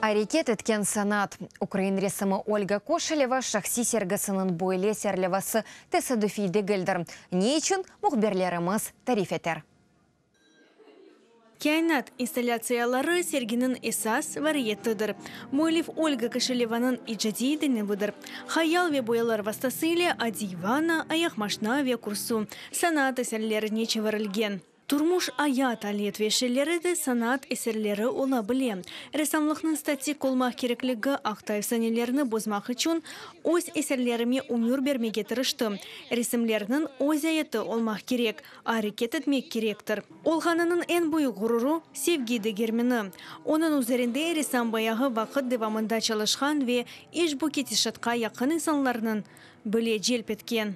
Areket etken sanat. Ukrain ressamı Olga Koşeleva şahsiy sergisiniñ böyle serlevası tesadüfiy degildir. Ne içün, mühbirlerimiz tarif eter. Kâinat installâtsiyaları serginiñ esas variyetidir. Müellif Olga Koşelevanıñ icadiy denevidir. Hayal ve boyalar vastası ile adiy vanna, ayaqmaşna ve kürsü sanat eserlerine çevirilgen. Turmuş ayat alet ve şeyleri de sanat eserleri ola bile. Ressamlıqnıñ statik olmaq kerekligi aqta efsanelerni bozmaq içün öz eserlerime ömür bermege tırıştım. Resimlerniñ öz ayatı olmaq kerek, areket etmek kerektir. Olğanınıñ eñ büyük ğururı, sevgi degermeni. Onıñ üzerinde ressam bayağı vaqıt devamında çalışqan ve işbu ketişatqa yaqın insanlarnıñ bile celp etken.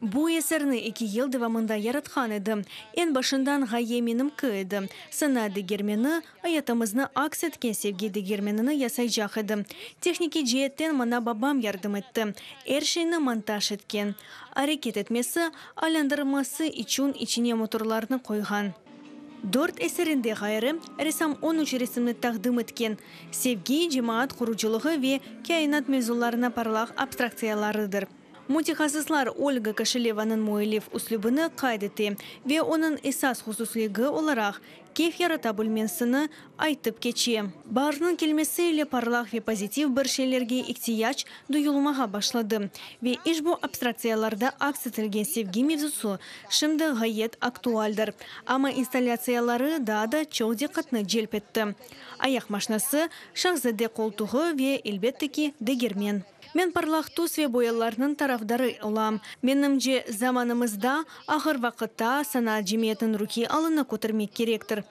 Bu eserni eki yıl devamında yaratqan edim. Eñ başından ğaye menimki edi. Sanat degermeni, ayatımıznı aks etken sevgi degermenini yasaycaq edim. Tehnikiy ceetten maña babam yardım etti. Er şeyni montaj etken. Areket etmesi, aylandırması içün içine motorlarnı qoyğan. Dört eserinde ğayrı, ressam on üç resimni taqdim etken, sevgi, cemaat qurucılığı ve kâinat mevzularına parlaq abstraktsiyalarıdır. Mütehassıslar Olga Koşelevanıñ müellif üslübini qayd ete ve onıñ esas hususligi olaraq keyf yarata bilmesini aytıp keçe. Baarniñ kelmesi ile parlaq ve pozitiv bir şeylerge ihtiyac duyulmağa başladı ve işbu abstraktsiyalarda aks etilgen sevgi mevzusı şimdi ğayet aktualdir. Amma installâtsiyaları daa da çoq diqqatnı celp etti. Ayaqmaşnası, şahzade qoltuğı ve, elbette ki, degermen. Men parlaq tüs ve boyalarnıñ tarafdarı olam. Menimce, zamanımızda, ağır vaqıtta sanat cemiyetniñ ruhiy alını kötermek kerektir.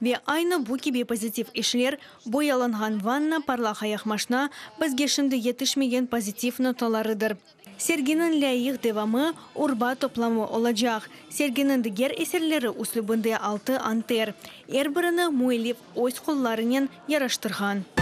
Ve aynı bu kibi pozitiv işler, boyalanğan vanna, parlaq ayaqmaşna, bizge şimdi yetişmegen pozitiv notalarıdır. Serginiñ lâyıq devamı urba toplamı olacaq. Serginiñ diger eserleri üslübinde altı anter. Er birini müellif öz qollarınen yaraştırğan.